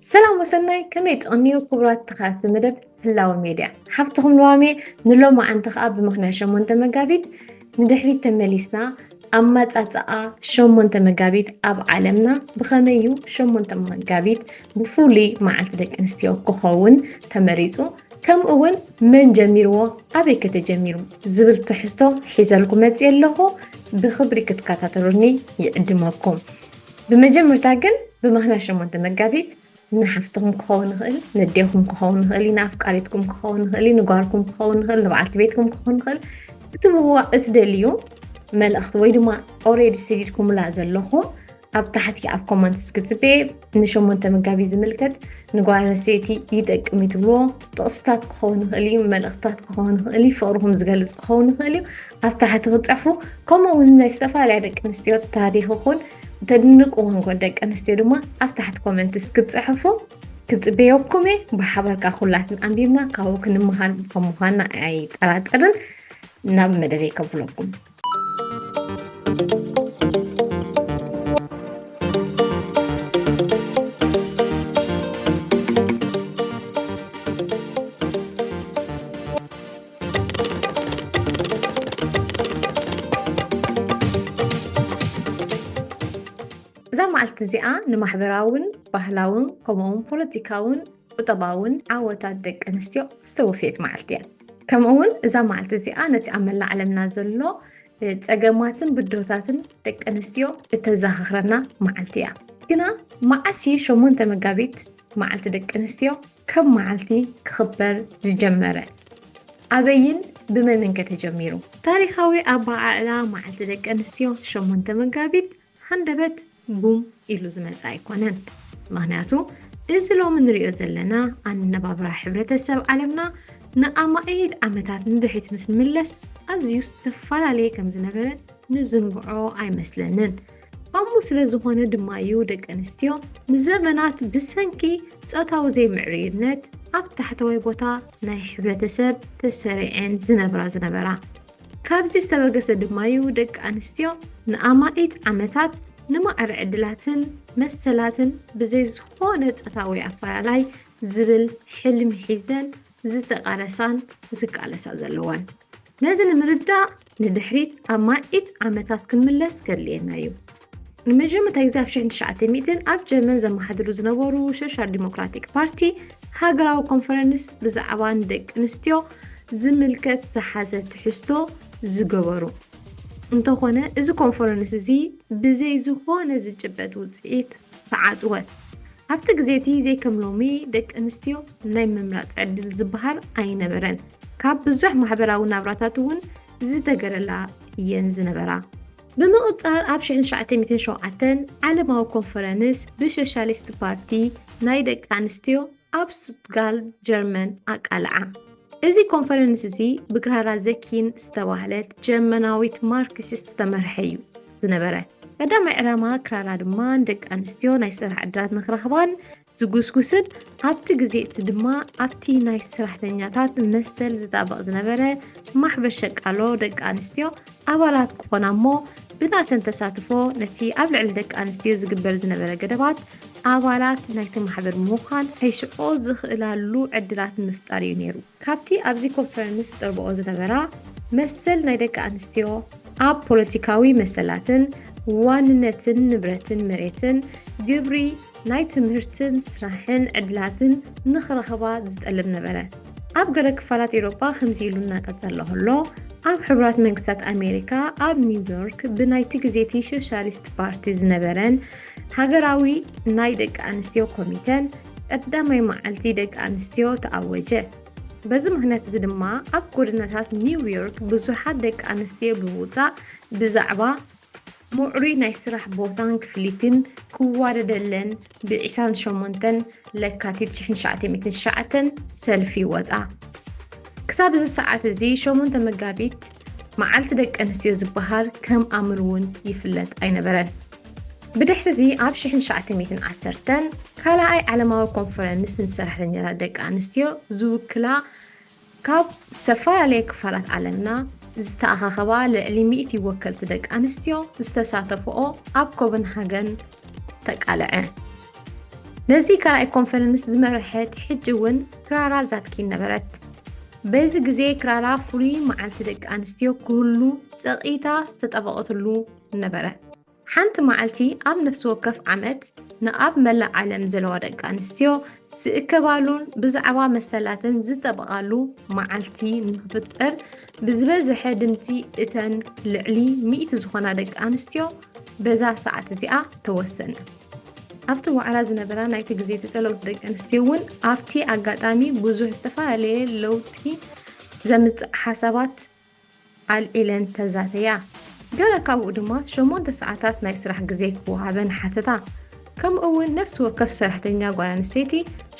ሰላም ወሰናይ፣ ከመይ ትቕንዩ ክቡራት ተኸታተልቲ መደብ ህላወ ሜድያ? ሓፍትኹም ለዋሜ ንሎማዓንቲ ከኣ ብምኽንያት ሸሞንተ መጋቢት ንድሕሪት ተመሊስና ኣመጻጽኣ ሸሞንተ መጋቢት ኣብ ዓለምና ብኸመይ እዩ ሸሞንተ መጋቢት ብፍሉይ መዓልቲ ደቂ ኣንስትዮ ክኸውን ተመሪጹ፣ ከምኡ እውን መን ጀሚርዎ፣ ኣበይ ከ ተጀሚሩ ዝብል ትሕዝቶ ሒዘልኩም መጽየ ኣለኹ። ብኽብሪ ክትከታተሉኒ ይዕድመኩም። ብመጀመርታ ግን ብምኽንያት ሸሞንተ መጋቢት ንሓፍትኹም ክኸውን ይኽእል፣ ነዴኹም ክኸውን ይኽእል፣ ንኣፍቃሪትኩም ክኸውን ይኽእል፣ ንጓልኩም ክኸውን ይኽእል፣ ንበዓልቲ ቤትኩም ክኸውን ይኽእል። ክትብዋ እትደልዩ መልእኽቲ ወይ ድማ ኦሬዲ ሰዲድኩምላ ዘለኹም ኣብ ታሕቲ ኣብ ኮመንትስ ክጽበ ንሸሞንተ መጋቢት ዝምልከት ንጓል ኣንስተይቲ ይጠቅም እዩ ትብልዎ ጥቕስታት ክኸውን ይኽእል እዩ፣ መልእኽትታት ክኸውን ይኽእል እዩ፣ ፍቕርኹም ዝገልጽ ክኸውን ይኽእል እዩ። ኣብ ታሕቲ ክትጽሕፉ ከምኡ እውን ናይ ዝተፈላለያ ደቂ ኣንስትዮ ታሪኽ ይኹን ተድንቅወን ጎ ደቂ ኣንስትዮ ድማ ኣብ ታሕቲ ኮመንትስ ክትጽሕፉ ክጽበየኩም እየ። ብሓባርካ ኩላትን ኣንቢብና ካብኡ ክንመሃር ከም ምዃንና ኣይጠራጠርን። ናብ መደበይ ከብለኩም። እዛ መዓልቲ እዚኣ ንማሕበራውን ባህላውን ከምኡውን ፖለቲካውን ቁጠባውን ዓወታት ደቂ ኣንስትዮ ዝተወፍየት መዓልቲ እያ። ከምኡውን እዛ መዓልቲ እዚኣ ነቲ ኣብ መላእ ዓለምና ዘሎ ጸገማትን ብድሆታትን ደቂ ኣንስትዮ እተዘኻኽረና መዓልቲ እያ። ግና መዓስ እዩ ሸሞንተ መጋቢት መዓልቲ ደቂ ኣንስትዮ ከም መዓልቲ ክኽበር ዝጀመረ? ኣበይን ብመንን ከ ተጀሚሩ? ታሪኻዊ ኣበዓዕላ መዓልቲ ደቂ ኣንስትዮ ሸሞንተ መጋቢት ሃንደበት ቡም ኢሉ ዝመጽእ ኣይኮነን። ምኽንያቱ እዚ ሎሚ ንሪኦ ዘለና ኣነባብራ ሕብረተሰብ ዓለምና ንኣማኢት ዓመታት ንድሕሪት ምስ ንምለስ ኣዝዩ ዝተፈላለየ ከም ዝነበረ ንዝንግዖ ኣይመስለንን። ከምኡ ስለ ዝኾነ ድማ እዩ ደቂ ኣንስትዮ ንዘመናት ብሰንኪ ጾታዊ ዘይምዕሩይነት ኣብ ታሕተዋይ ቦታ ናይ ሕብረተሰብ ተሰሪዐን ዝነብራ ዝነበራ። ካብዚ ዝተበገሰ ድማ እዩ ደቂ ኣንስትዮ ንኣማኢት ዓመታት ንማዕረ ዕድላትን መሰላትን ብዘይ ዝኾነ ጾታዊ ኣፈላላይ ዝብል ሕልሚ ሒዘን ዝተቓለሳን ዝቃለሳ ዘለዋን። ነዚ ንምርዳእ ንድሕሪት ኣማኢት ዓመታት ክንምለስ ከድልየና እዩ። ንመጀመርታ ግዜ ኣብ ሽሕን ትሽዓተ ሚእትን ኣብ ጀርመን ዘመሓድሩ ዝነበሩ ሶሻል ዲሞክራቲክ ፓርቲ ሃገራዊ ኮንፈረንስ ብዛዕባ ንደቂ ኣንስትዮ ዝምልከት ዝሓዘ ትሕዝቶ ዝገበሩ። እንተኾነ እዚ ኮንፈረንስ እዚ ብዘይ ዝኾነ ዝጭበጥ ውፅኢት ተዓፅወ። ኣብቲ ግዜ እቲ ዘይከም ሎሚ ደቂ ኣንስትዮ ናይ ምምራፅ ዕድል ዝበሃል ኣይነበረን። ካብ ብዙሕ ማሕበራዊ ናብራታት እውን ዝተገለላ እየን ዝነበራ። ብምቕፃል ኣብ ሽሕን ትሽዓተ ሚእትን ሸውዓተን ዓለማዊ ኮንፈረንስ ብሶሻሊስት ፓርቲ ናይ ደቂ ኣንስትዮ ኣብ ስቱትጋርት ጀርመን ኣቃልዓ። እዚ ኮንፈረንስ እዚ ብክራራ ዘኪን ዝተባህለት ጀርመናዊት ማርክሲስት ዝተመርሐ እዩ ዝነበረ። ቀዳማይ ዕላማ ክራራ ድማ ንደቂ ኣንስትዮ ናይ ስራሕ ዕድላት ንክረኽባን ዝጉስጉስን ኣብቲ ግዜ እቲ ድማ ኣብቲ ናይ ሰራሕተኛታት መሰል ዝጣበቕ ዝነበረ ማሕበር ሸቃሎ ደቂ ኣንስትዮ ኣባላት ክኾና እሞ ብናተን ተሳትፎ ነቲ ኣብ ልዕሊ ደቂ ኣንስትዮ ዝግበር ዝነበረ ገደባት ኣባላት ናይቲ ማሕበር ምዃን ከይሽዖ ዝኽእላሉ ዕድላት ንምፍጣር እዩ ነይሩ። ካብቲ ኣብዚ ኮንፈረንስ ዝጠርብኦ ዝነበራ መሰል ናይ ደቂ ኣንስትዮ ኣብ ፖለቲካዊ መሰላትን ዋንነትን ንብረትን መሬትን ግብሪ ናይ ትምህርትን ስራሕን ዕድላትን ንኽረኽባ ዝጠልብ ነበረ። ኣብ ገለ ክፋላት ኤውሮጳ ከምዚ ኢሉ እናቀጸለ ከሎ ኣብ ሕቡራት መንግስታት ኣሜሪካ ኣብ ኒውዮርክ ብናይቲ ግዜቲ ሶሻሊስት ፓርቲ ዝነበረን ሃገራዊ ናይ ደቂ ኣንስትዮ ኮሚተን ቀዳማይ መዓልቲ ደቂ ኣንስትዮ ተኣወጀ። በዚ ምኽንያት እዚ ድማ ኣብ ጎደናታት ኒውዮርክ ብዙሓት ደቂ ኣንስትዮ ብምውጻእ ብዛዕባ ምዕሩይ ናይ ስራሕ ቦታን ክፍሊትን ክዋደደለን ብ ዕስራን ሸሞንተን ለካቲት ሽሕን ትሽዓተ ሚእትን ትሽዓተን ሰልፊ ወጻ። ክሳብ እዚ ሰዓት እዚ ሸሞንተ መጋቢት መዓልቲ ደቂ ኣንስትዮ ዝበሃል ከም ኣምር እውን ይፍለጥ ኣይነበረን። ብድሕሪ እዚ ኣብ ሽሕን ትሽዓተ ሚእትን ዓሰርተን ካልኣይ ዓለማዊ ኮንፈረንስ ንሰራሕተኛታት ደቂ ኣንስትዮ ዝውክላ ካብ ዝተፈላለየ ክፋላት ዓለምና ዝተኣኻኸባ ልዕሊ ሚእቲ ወከልቲ ደቂ ኣንስትዮ ዝተሳተፍኦ ኣብ ኮፐንሃገን ተቃልዐ። ነዚ ካልኣይ ኮንፈረንስ ዝመርሐት ሕጂ እውን ክራራ ዛትኪን ነበረት። በዚ ግዜ ክራራ ፍሉይ መዓልቲ ደቂ ኣንስትዮ ክህሉ ጸቒታ ዝተጠበቐትሉ ነበረ። ሓንቲ መዓልቲ ኣብ ነፍሲ ወከፍ ዓመት ንኣብ መላእ ዓለም ዘለዋ ደቂ ኣንስትዮ ዝእከባሉን ብዛዕባ መሰላተን ዝጠበቓሉ መዓልቲ ንክፍጠር ብዝበዝሐ ድምፂ እተን ልዕሊ ሚእቲ ዝኾና ደቂ ኣንስትዮ በዛ ሰዓት እዚኣ ተወሰነ። ኣብቲ ዋዕላ ዝነበራ ናይቲ ግዜ ተጸለውቲ ደቂ ኣንስትዮ እውን ኣብቲ ኣጋጣሚ ብዙሕ ዝተፈላለየ ለውጢ ዘምጽእ ሓሳባት ኣልዒለን ተዛተያ። ገለ ካብኡ ድማ ሸሞንተ ሰዓታት ናይ ስራሕ ግዜ ክወሃበን ሓተታ። ከምኡ እውን ነፍሲ ወከፍ ሰራሕተኛ ጓል ኣንስተይቲ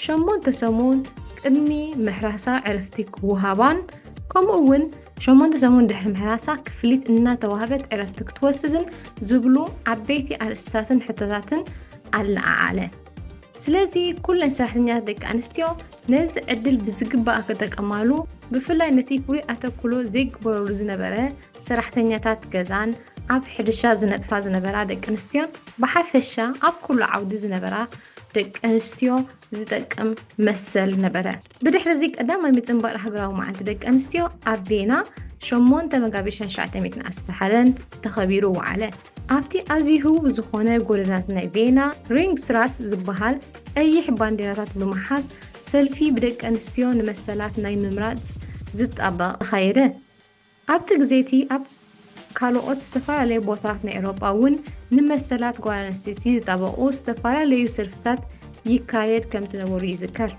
ሸሞንተ ሰሙን ቅድሚ ምሕራሳ ዕረፍቲ ክወሃባን ከምኡ እውን ሸሞንተ ሰሙን ድሕሪ ምሕራሳ ክፍሊት እናተዋህበት ዕረፍቲ ክትወስድን ዝብሉ ዓበይቲ ኣርእስታትን ሕቶታትን ኣለዓዓለ። ስለዚ ኩለን ሰራሕተኛታት ደቂ ኣንስትዮ ነዚ ዕድል ብዝግባእ ክጠቀማሉ፣ ብፍላይ ነቲ ፍሉይ ኣተኩሎ ዘይግበረሉ ዝነበረ ሰራሕተኛታት ገዛን ኣብ ሕርሻ ዝነጥፋ ዝነበራ ደቂ ኣንስትዮን ብሓፈሻ ኣብ ኩሉ ዓውዲ ዝነበራ ደቂ ኣንስትዮ ዝጠቅም መሰል ነበረ። ብድሕሪ እዚ ቀዳማይ ምጽንባር ሃገራዊ መዓልቲ ደቂ ኣንስትዮ ኣብ ቬና ሸሞንተ መጋቢት ሺሕ ትሽዓተ ሚእትን ዓሰርተ ሓደን ተኸቢሩ ወዓለ። ኣብቲ ኣዝዩ ህቡብ ዝኾነ ጎደናት ናይ ቬና ሪንግስራስ ዝበሃል ቀይሕ ባንዴራታት ብምሓዝ ሰልፊ ብደቂ ኣንስትዮ ንመሰላት ናይ ምምራጽ ዝጣበቕ ተኻየደ። ኣብቲ ግዜ እቲ ኣብ ካልኦት ዝተፈላለዩ ቦታታት ናይ ኤውሮጳ እውን ንመሰላት ጓል ኣንስተይቲ ዝጣበቑ ዝተፈላለዩ ሰልፍታት ይካየድ ከም ዝነበሩ ይዝከር።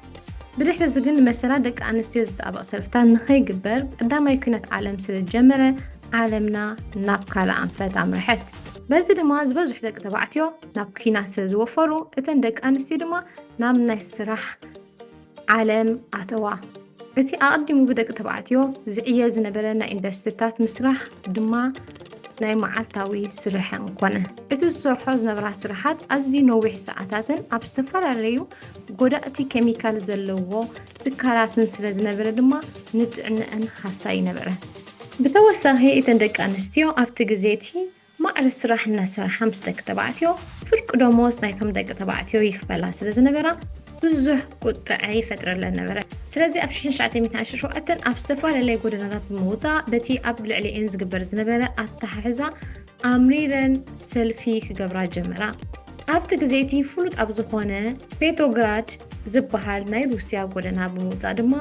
ብድሕሪ እዚ ግን ንመሰላት ደቂ ኣንስትዮ ዝጣበቕ ሰልፍታት ንኸይግበር ቀዳማይ ኲናት ዓለም ስለ ዝጀመረ ዓለምና ናብ ካልእ ኣንፈት ኣምርሐት። በዚ ድማ ዝበዝሑ ደቂ ተባዕትዮ ናብ ኲናት ስለ ዝወፈሩ እተን ደቂ ኣንስትዮ ድማ ናብ ናይ ስራሕ ዓለም ኣተዋ። እቲ ኣቐዲሙ ብደቂ ተባዕትዮ ዝዕየ ዝነበረ ናይ ኢንዱስትሪታት ምስራሕ ድማ ናይ መዓልታዊ ስርሐን ኮነ። እቲ ዝሰርሖ ዝነበራ ስራሓት ኣዝዩ ነዊሕ ሰዓታትን ኣብ ዝተፈላለዩ ጎዳእቲ ኬሚካል ዘለዎ ትካላትን ስለ ዝነበረ ድማ ንጥዕንአን ሃሳዪ ነበረ። ብተወሳኺ እተን ደቂ ኣንስትዮ ኣብቲ ግዜ እቲ ማዕረ ስራሕ እናሰርሓ ምስ ደቂ ተባዕትዮ ፍርቂ ደሞዝ ናይቶም ደቂ ተባዕትዮ ይኽፈላ ስለ ዝነበራ ብዙሕ ቁጥዐ ይፈጥረለን ነበረ። ስለዚ ኣብ ሽሕን ትሽዓተ ሚእትን ዓሰርተ ሸውዓተን ኣብ ዝተፈላለየ ጎደናታት ብምውፃእ በቲ ኣብ ልዕሊኤን ዝግበር ዝነበረ ኣተሓሕዛ ኣምሪረን ሰልፊ ክገብራ ጀመራ። ኣብቲ ግዜ እቲ ፍሉጥ ኣብ ዝኾነ ፔቶግራድ ዝበሃል ናይ ሩስያ ጎደና ብምውፃእ ድማ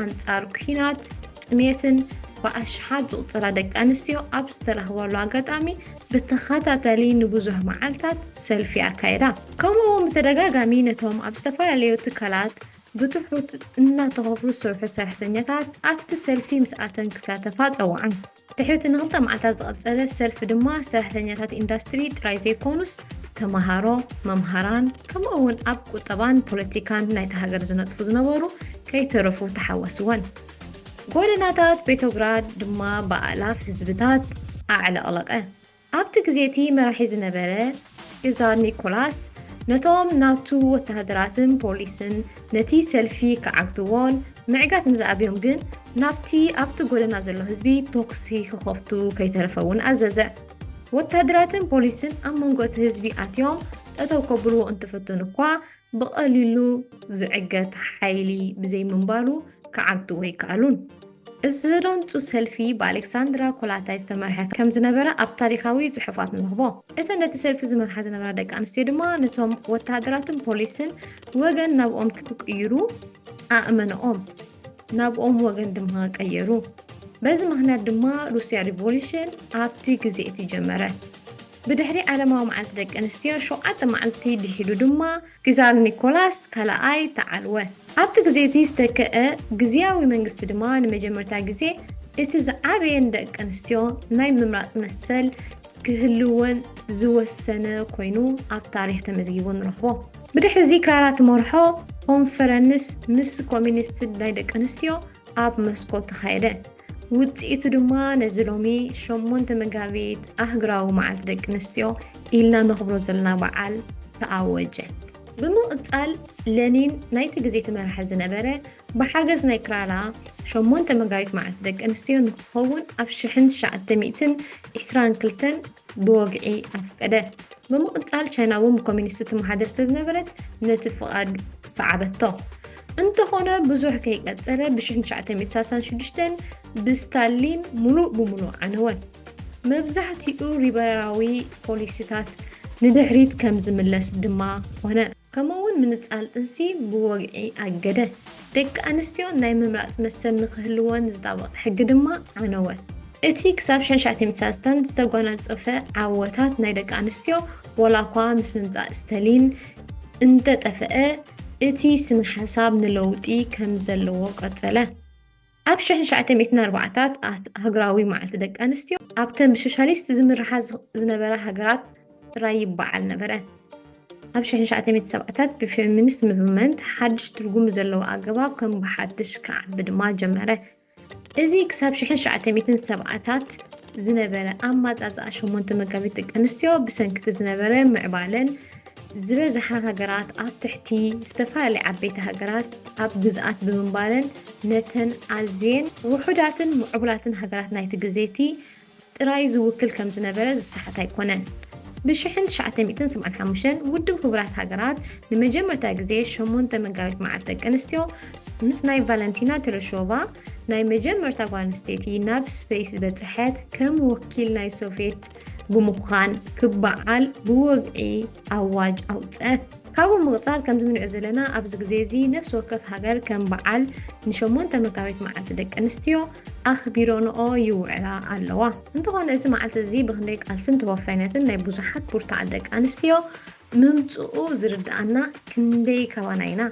ኣንፃር ኲናት ጥሜትን ብኣሽሓት ዝቑጸራ ደቂ ኣንስትዮ ኣብ ዝተረኽባሉ ኣጋጣሚ ብተኸታታሊ ንብዙሕ መዓልታት ሰልፊ ኣካየዳ። ከምኡ እውን ብተደጋጋሚ ነቶም ኣብ ዝተፈላለዩ ትካላት ብትሑት እናተኸፍሉ ዝሰርሑ ሰራሕተኛታት ኣብቲ ሰልፊ ምስኣተን ክሳተፋ ጸውዓን። ድሕሪ እቲ ንኽልተ መዓልታት ዝቐጸለ ሰልፊ ድማ ሰራሕተኛታት ኢንዳስትሪ ጥራይ ዘይኮኑስ ተመሃሮ፣ መምሃራን ከምኡ እውን ኣብ ቁጠባን ፖለቲካን ናይታ ሃገር ዝነጥፉ ዝነበሩ ከይተረፉ ተሓወስወን። ጎደናታት ፔቶግራድ ድማ ብኣእላፍ ህዝብታት ኣዕለቕለቐ። ኣብቲ ግዜ እቲ መራሒ ዝነበረ ቄዛር ኒኮላስ ነቶም ናቱ ወተሃደራትን ፖሊስን ነቲ ሰልፊ ክዓግትዎን ምዕጋት ምስ ኣብዮም ግን ናብቲ ኣብቲ ጎደና ዘሎ ህዝቢ ተኩሲ ክኸፍቱ ከይተረፈ እውን ኣዘዘ። ወተሃደራትን ፖሊስን ኣብ መንጎ እቲ ህዝቢ ኣትዮም ጠጠው ከብልዎ እንትፍትኑ እኳ ብቐሊሉ ዝዕገት ሓይሊ ብዘይምንባሩ ክዓግትዎ ኣይከኣሉን። እዚ ዘደንጹ ሰልፊ ብኣሌክሳንድራ ኮላታይ ዝተመርሐ ከም ዝነበረ ኣብ ታሪኻዊ ጽሑፋት ንረኽቦ። እተን ነቲ ሰልፊ ዝመርሓ ዝነበራ ደቂ ኣንስትዮ ድማ ነቶም ወተሃደራትን ፖሊስን ወገን ናብኦም ክቅይሩ ኣእመነኦም። ናብኦም ወገን ድማ ቀየሩ። በዚ ምኽንያት ድማ ሩስያ ሪቮሉሽን ኣብቲ ግዜ እቲ ጀመረ። ብድሕሪ ዓለማዊ መዓልቲ ደቂ ኣንስትዮ ሸውዓተ መዓልቲ ድሒሩ ድማ ኪዛር ኒኮላስ ካልኣይ ተዓልወ። ኣብቲ ግዜ እቲ ዝተከአ ግዝያዊ መንግስቲ ድማ ንመጀመርታ ግዜ እቲ ዝዓበየን ደቂ ኣንስትዮ ናይ ምምራጽ መሰል ክህልወን ዝወሰነ ኮይኑ ኣብ ታሪኽ ተመዝጊቡ ንረኽቦ። ብድሕሪ እዚ ክራራ ትመርሖ ኮንፈረንስ ምስ ኮሚኒስት ናይ ደቂ ኣንስትዮ ኣብ መስኮ ተኻየደ። ውጽኢቱ ድማ ነዚ ሎሚ ሸሞንተ መጋቢት ኣህግራዊ መዓልቲ ደቂ ኣንስትዮ ኢልና ነኽብሮ ዘለና በዓል ተኣወጀ። ብምቕጻል ለኒን ናይቲ ግዜ እቲ መራሒ ዝነበረ ብሓገዝ ናይ ክራላ ሸሞንተ መጋቢት መዓልቲ ደቂ ኣንስትዮ ንክኸውን ኣብ ሽሕን ትሽዓተ ሚእትን ዕስራን ክልተን ብወግዒ ኣፍቀደ። ብምቕጻል ቻይና እውን ብኮሚኒስት ትመሓደር ስለ ዝነበረት ነቲ ፍቓድ ሰዓበቶ። እንተኾነ ብዙሕ ከይቀጸለ ብሽሕን ትሽዓተ ሚእትን ሰላሳን ሽዱሽተን ብስታሊን ሙሉእ ብሙሉእ ዓነወ። መብዛሕትኡ ሊበራዊ ፖሊሲታት ንድሕሪት ከም ዝምለስ ድማ ኾነ። ከምኡ እውን ምንጻል ጥንሲ ብወግዒ ኣገደ። ደቂ ኣንስትዮ ናይ ምምራጽ መሰል ንክህልወን ዝጣበቐ ሕጊ ድማ ዓነወ። እቲ ክሳብ ሽሕን ትሽዓተ ሚእትን ሰላሳን ዝተጓናጸፈ ዓወታት ናይ ደቂ ኣንስትዮ፣ ወላ እኳ ምስ ምምጻእ ስተሊን እንተጠፍአ፣ እቲ ስነ ሓሳብ ንለውጢ ከም ዘለዎ ቀጸለ። ኣብ ሽሕን ትሽዓተ ሚእትን ኣርባዓታት ኣት-፣ ሃገራዊ መዓልቲ ደቂ ኣንስትዮ ኣብተን ብሶሻሊስት ዝምርሓ ዝ-፣ ዝነበራ ሃገራት ጥራይ ይበዓል ነበረ። ኣብ ሽሕን ትሽዓተ ሚእትን ሰብዓታት ብፌሚኒስት ሙቭመንት ሓድሽ ትርጉም ዘለዎ ኣገባብ ከም ብሓድሽ ክዓቢ ድማ ጀመረ። እዚ ክሳብ ሽሕን ትሽዓተ ሚእትን ሰብዓታት ዝነበረ ኣማጻጽኣ ሸሞንተ መጋቢት ደቂ ኣንስትዮ ብሰንኪ እቲ ዝነበረ ምዕባለን ዝበዝሓ ሃገራት ኣብ ትሕቲ ዝተፈላለያ ዓበይቲ ሃገራት ኣብ ግዝኣት ብምንባረን ነተን ኣዝየን ውሑዳትን ምዕቡላትን ሃገራት ናይቲ ግዜቲ ጥራይ ዝውክል ከም ዝነበረ ዝሰሓት ኣይኮነን። ብሽሕን ትሽዓተ ሚእትን ሰብዓን ሓሙሽተን ውድብ ሕቡራት ሃገራት ንመጀመርታ ግዜ ሸሞንተ መጋቢት መዓልቲ ደቂ ኣንስትዮ ምስ ናይ ቫለንቲና ቴረሾቫ ናይ መጀመርታ ጓል ኣንስተይቲ ናብ ስፔስ ዝበጽሐት ከም ወኪል ናይ ሶቭየት ብምዃን ክበዓል ብወግዒ ኣዋጅ ኣውጸ። ካብኡ ምቕጻል ከምዚ ንሪኦ ዘለና ኣብዚ ግዜ እዚ ነፍሲ ወከፍ ሃገር ከም በዓል ንሸሞንተ መጋቢት መዓልቲ ደቂ ኣንስትዮ ኣኽቢሮንኦ ይውዕላ ኣለዋ። እንተኾነ እዚ መዓልቲ እዚ ብኽንደይ ቃልስን ተወፋይነትን ናይ ብዙሓት ብርቱዓት ደቂ ኣንስትዮ ምምጽኡ ዝርድኣና ክንደይ ካባና ኢና።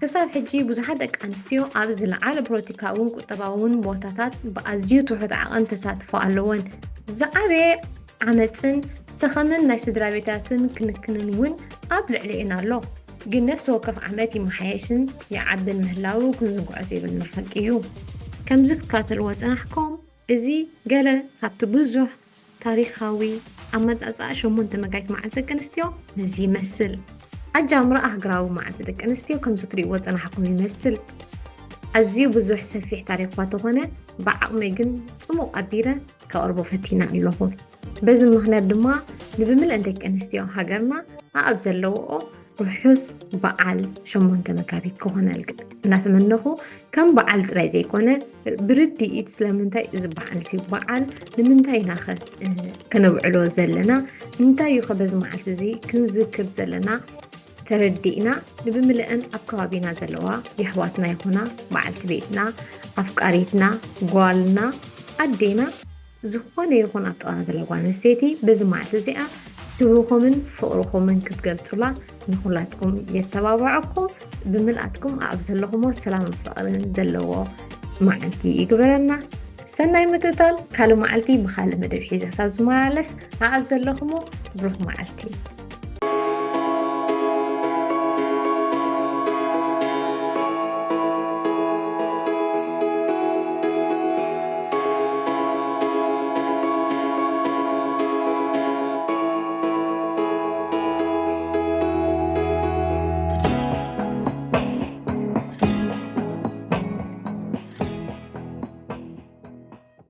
ክሳብ ሕጂ ብዙሓት ደቂ ኣንስትዮ ኣብ ዝለዓለ ፖለቲካውን ቁጠባውን ቦታታት ብኣዝዩ ትሑት ዓቐን ተሳትፎ ኣለወን። ዝዓበየ ዓመጽን ሰኸምን ናይ ስድራ ቤታትን ክንክንን እውን ኣብ ልዕሊኤን ኣሎ። ግን ነፍሲ ወከፍ ዓመት ይመሓየሽን ይዓብን ምህላዉ ክንዝንግዖ ዘይብልና ሓቂ እዩ። ከምዚ ክትከታተልዎ ዝጸናሕኩም እዚ ገለ ካብቲ ብዙሕ ታሪኻዊ ኣመጻጽኣ ሸሞንተ መጋቢት መዓልቲ ደቂ ኣንስትዮ ነዚ ይመስል። ኣጃምራ ኣህግራዊ መዓልቲ ደቂ ኣንስትዮ ከምዚ ትርእይዎ ዝጸናሕኩም ይመስል። ኣዝዩ ብዙሕ ሰፊሕ ታሪኽ እኳ ተኾነ ብዓቕመይ ግን ጽሙቕ ኣቢረ ከቕርቦ ፈቲነ ኣለኹ። በዚ ምኽንያት ድማ ንብምልአን ደቂ ኣንስትዮ ሃገርና ኣኣብ ዘለዎኦ ርሑስ በዓል ሸሞንተ መጋቢት ክኾነልክን እናተመነኹ፣ ከም በዓል ጥራይ ዘይኮነ ብርድኢት ስለምንታይ እዚ በዓል እዚ በዓል ንምንታይ ኢናኸ፣ እ፣ ከነብዕሎ ዘለና? እንታይ እዩ ኸ በዚ መዓልቲ እዚ ክንዝክር ዘለና? ተረዲእና ንብምልአን ኣብ ከባቢና ዘለዋ የሕዋትና ይኹና በዓልቲ ቤትና፣ ኣፍቃሪትና፣ ጓልና፣ ኣዴና፣ ዝኾነ ይኹን ኣብ ጥቓና ዘላ ጓል ኣንስተይቲ በዚ መዓልቲ እዚኣ ክብርኹምን ፍቕርኹምን ክትገልጹላ ንኹላትኩም የተባብዐኩም። ብምልኣትኩም ኣብ ዘለኹሞ ሰላምን ፍቕርን ዘለዎ መዓልቲ ይግበረና። ሰናይ ምክትታል። ካልእ መዓልቲ ብኻልእ መደብ ሒዘ ሳብ ዝመላለስ ኣብ ዘለኹሞ ብሩኽ መዓልቲ።